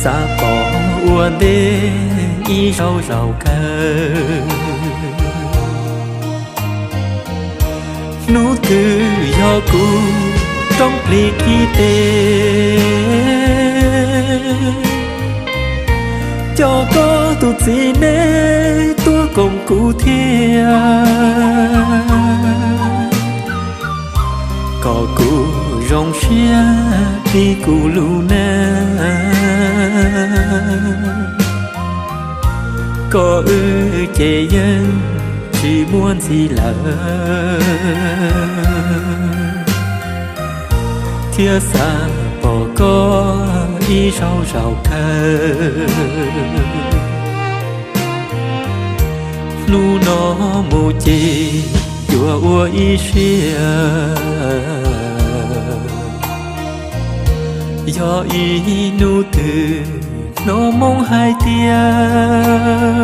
Tab tom ua ntej ib zaug zaum kawg, hnub twg yog kuv roob plig kiv tes, coj koj tus txiv neb tuaj koom kuv thiab, kom kuv zoo siab tig kuv lub neej. Koj wb ces yeej tsis muaj ntxiv lawm, thiab xav pom koj ib zaug zaum kawg. Hnub no mus ces yuav ua ib siab, yog ib hnub twg hnov Hmoob hais tias